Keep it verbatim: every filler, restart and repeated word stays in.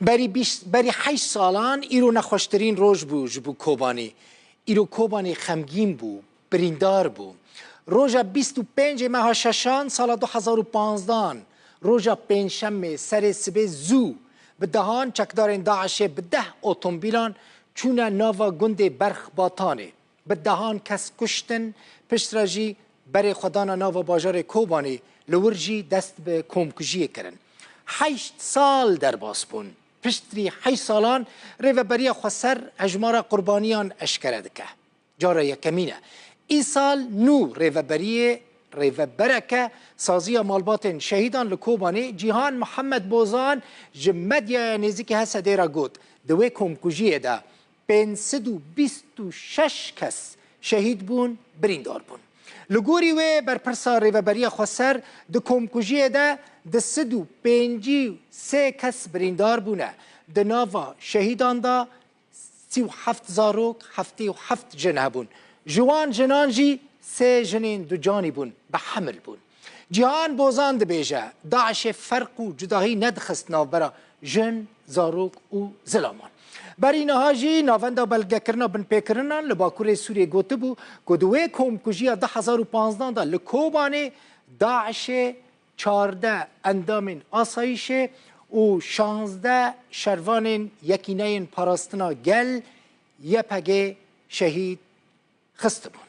Berî bîst, berî heşt salan îro nexweştirîn roj bû ji bo Kobanê. Îro Kobanê xemgîn bû, birîndar bû. Roja bîst û pêncê meha şeşan sala du hezar û panzdan, roja pêncşemê serê sibê zû, bi dehan çekdarên DAIŞê bi deh otomobîlan çûne nava gundê Berxbatanê. Bi dehan kes kuştin, piştre jî berê xwe dana nava bajarê Kobanê, li wir jî dest bi komkujiyê kirin. Heşt sal derbas bûn. Piştrî heşt salan Rêveberiya Xweser hejmara qurbaniyan eşkere dike. Cara yekemîn e. Îsal nû rêveberiyê, rêvebereke saziya malbatên şehîdan li Kobanê Cîhan Mihemed Bozan ji medyaya nêzîkî H S D'ê re got, di wê komkujiyê de pênc sed û bîst û şeş kes şehîd bûn, birîndar bûn. Li gorî wê berpirsa Rêveberiya Xweser, di komkujiyê de du sed û pêncî û sê kes birîndar bûne. Di nava şehîdan de sî û heft zarok, heftê û heft jin hebûn. Ji wan jinan jî sê jinên ducanî bûn, bi hemil bûn. Cîhan Bozan dibêje, DAIŞê ferq û cudahî nedixist navbera jin, zarok û zilaman. Berî niha jî Navenda Belgekirina Binpêkirinan li Bakurê Sûriyê gotibû ku di wê komkujiya du hezar û panzdan de li Kobanê DAIŞê çardeh endamên asayîşê û şazdeh şervanên Yekîneyên Parastina Gel, Y P G, şehîd xistibûn.